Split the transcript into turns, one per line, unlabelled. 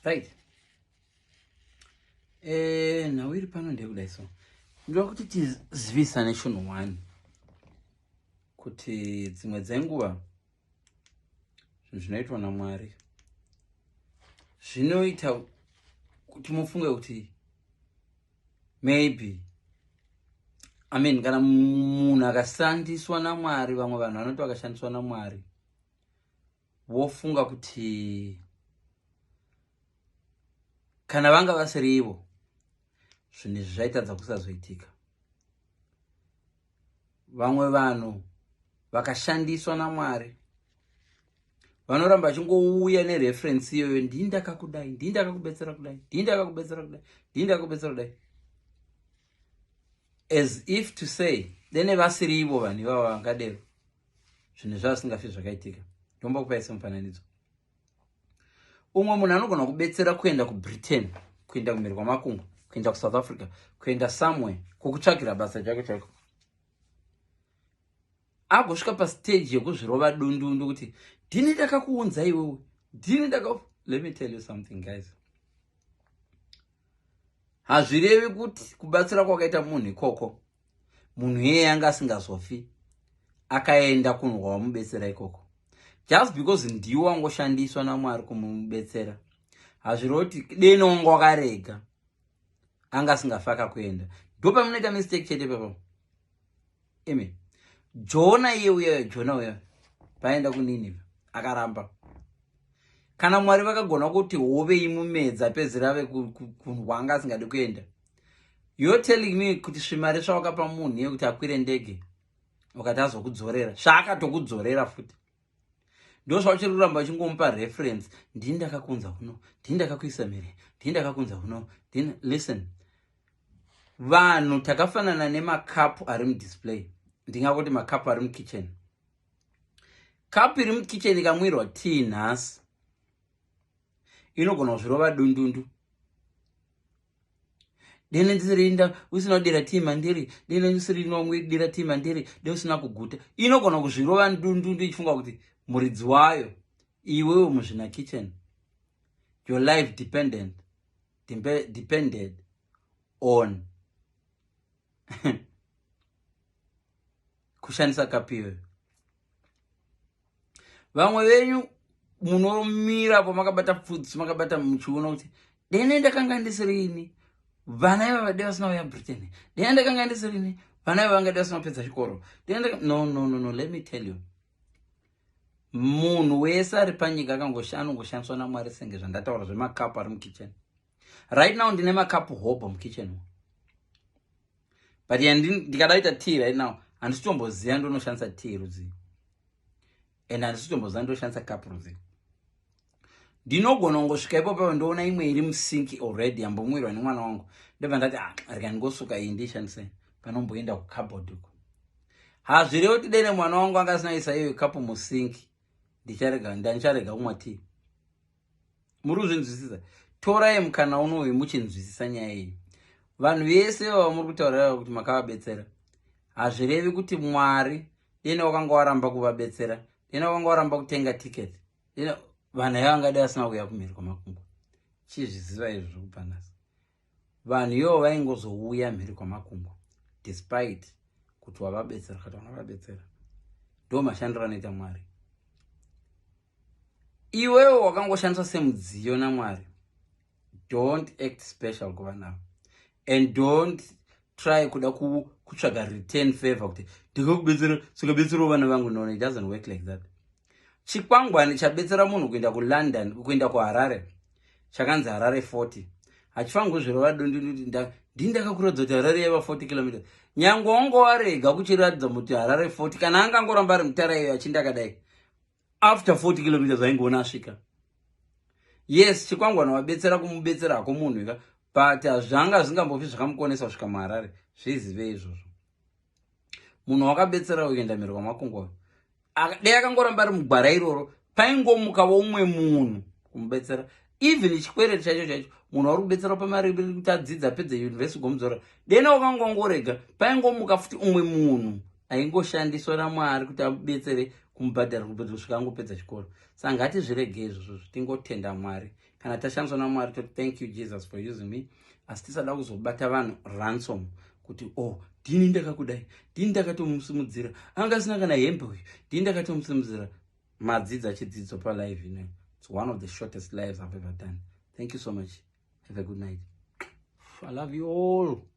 Right, nhau iri pano ndeyekudai. So ndoda kuti tizivisane chinhu one, kuti dzimwe dzenguva zvinhu zvinoitwa naMwari zvinoita kuti mufunge kuti maybe, I mean, kana munhu akashandiswa naMwari, vamwe vanhu vanoti vakashandiswa naMwari vofunga kuti kana vanga vasiri ivo, zvinhu izvi zvaitadza kusazoitika. Vamwe vanhu vakashandiswa naMwari vanoramba vachingouya nereference iyoyo: "Ndini ndakakudai, ndini ndakakubetsera kudai, ndini ndakakubetsera kudai, ndini ndakakubetsera kudai," as if to say dene vasiri ivo vanhu ivava vangadero, zvinhu zvavasingafi zvakaitika. Ndombokupai semufananidzo. Umwe munhu anogona kubetsera kuenda kuBritain, kuenda kumhiri kwamakungwa, kuenda kuSouth Africa, kuenda somewhere kukutsvakira basa chako chaiko, agosvika pastage yekuzvirova dundundu kuti, "Ndini ndakakuunza iwewe, ndini ndaka." Let me tell you something, guys. Hazvirevi kuti kubatsira kwakaita munhu ikoko, munhu iyeye anga asingazofi akaenda kunhu kwawamubetsera ikoko. Just because ndiwo wangoshandiswa naMwari kumubetsera, hazvirevi kuti deni wanga wakarega anga asingafi akakuenda. Ndo pamunoita mistake chete papo imi. Jona iye uya, Jona uya paenda kuNinivha akaramba. Kana Mwari vakagona kuti hove imumedza pedzera ave kunhu kwaanga asingadi kuenda, you're telling me kuti svimari zvawakapa munhu iye kuti akwire ndege, ukati azokudzorera, zvaakatokudzorera futi, ndo zvauchiri kuramba uchingomupa reference: "Ndini ndakakunza kuno, ndini ndakakuisa mhiri, ndini ndakakunza kuno, ndini." Listen, vanhu takafanana nemakapu ari mudisplay, ndingakuti makapu ari mukitchen. Kapu iri mukitchen ikamwirwa tii nhasi, inogona kuzvirova dundundu: "Dene ndisirinda usina kudira tii mandiri, dene ndisiri tii mandiri, de usina kuguta." Inogona kuzvirova ndundundu ichifunga kuti muridzi wayo iwewe muzvina kitchen, your life depended on kushandisa kapu iyoyo. Vamwe venyu munomira pamakabata pfudzi, makabata muchiona kuti dene ndakanga ndisirini, vana iva vade vasina uya Britain, dene ndakanga ndisirini, vana iva vangade vasina kupedza chikoro. No, no, no, no, let me tell you, munhu wese ari panyika anongoshandiswa naMwari, senge zvandataura zvemakapu ari mukitchen. Right now ndine makapu hobho mukitchen, but ndikada kuita tea right now, handisi kutomboziva ndonoshandisa tea rudzii and handisi kutomboziva ndoshandisa kapu rudzii. Ndinogona kungosvika ipopo, ndoona imwe iri musinki already yambomwirwa nemwana wangu, ndobva ndati, "Ah, rega ndingosuka iyi ndiishandise." Panomboenda kucupboard uko, hazvirevi kuti dene mwana wangu anga asina isa iyo kapu musinki, ndicharega, ndicharega kumwa tii. Muri kuzvinzwisisa? Torai mukana unoyu muchinzwisisa nyaya iyi. Vanhu vese vava muri kutaurira kuti makavabetsera, hazvirevi kuti Mwari dene wakanga waramba kuvabetsera, dene wakanga waramba kutenga tiketi, dene vanhu aiva vangadi vasina kuuya kumhiri kwamakungwa. Chizviziva izvo zvokubva nhasi, vanhu ivo vaingozouya mhiri kwamakungwa despite kuti wavabetsera kana unavabetsera. Ndo mashandiro anoita Mwari. Iwewo wakangoshandiswa semudziyo naMwari. Don't act special kuva navo and don't try kuda kutsvaga return favor kuti, "Ndakakubetsera, saka betserawo vana vangu." No, it doesn't work like that. Chikwangwani chabetsera munhu kuenda kuLondon, kuenda kuHarare, chakanzi Harare 40, hachifangi kuzvirova dundundu: "Ndini ndakakuratidza kuti Harare yaiva 40 kilometers." Nyange wanga warega kuchiratidza kuti Harare 40, kana angangoramba ari mutara iyo achinda akadai, after 40 kilometers aingoona asvika. Yes, chikwangwani wabetsera kumubetsera hako munhu ika, but hazvanga zvingambofi zvakamukonesa kusvika muHarare. Zvizive izvozvo. Munhu wakabetsera kuenda mhiri kwamakungwa, dai akangoramba ari mugwara iroro, paingomukawo umwe munhu kumubetsera. Even chikwereti chacho chaicho, munhu wari kubetsera pamari kuti adzidze, apedze university, gomudzora, dena wakangongorega, paingomuka futi umwe munhu aingoshandiswa naMwari kuti abetsere. Kumubhadhara kubhadhara kusvika angopedza chikoro. Saka ngatizviregei izvozvo, tingotenda Mwari kana tashandiswa naMwari. Toti, "Thank you, Jesus, for using me." Asi tisada kuzobata vanhu ransom kuti, "Oh, ndini ndakakudai, ndini ndakatomusimudzira, anga asina kana hembe uyu, ndini ndakatomusimudzira." Madzidza chidzidzo palive ino. It's one of the shortest lives I've ever done. Thank you so much. Have a good night. I love you all.